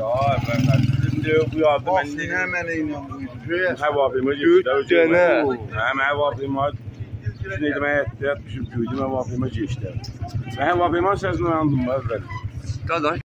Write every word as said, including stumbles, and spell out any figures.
Vay be, şimdi bu yardım Aslında hemen inanmıyorum. Hep abime geçti. Üç tane. Hem hep abime. Şimdi ben ettim, şimdi büyüdüm, hep abime geçti. Ben hep abime sesini aldım ben. Kardeş.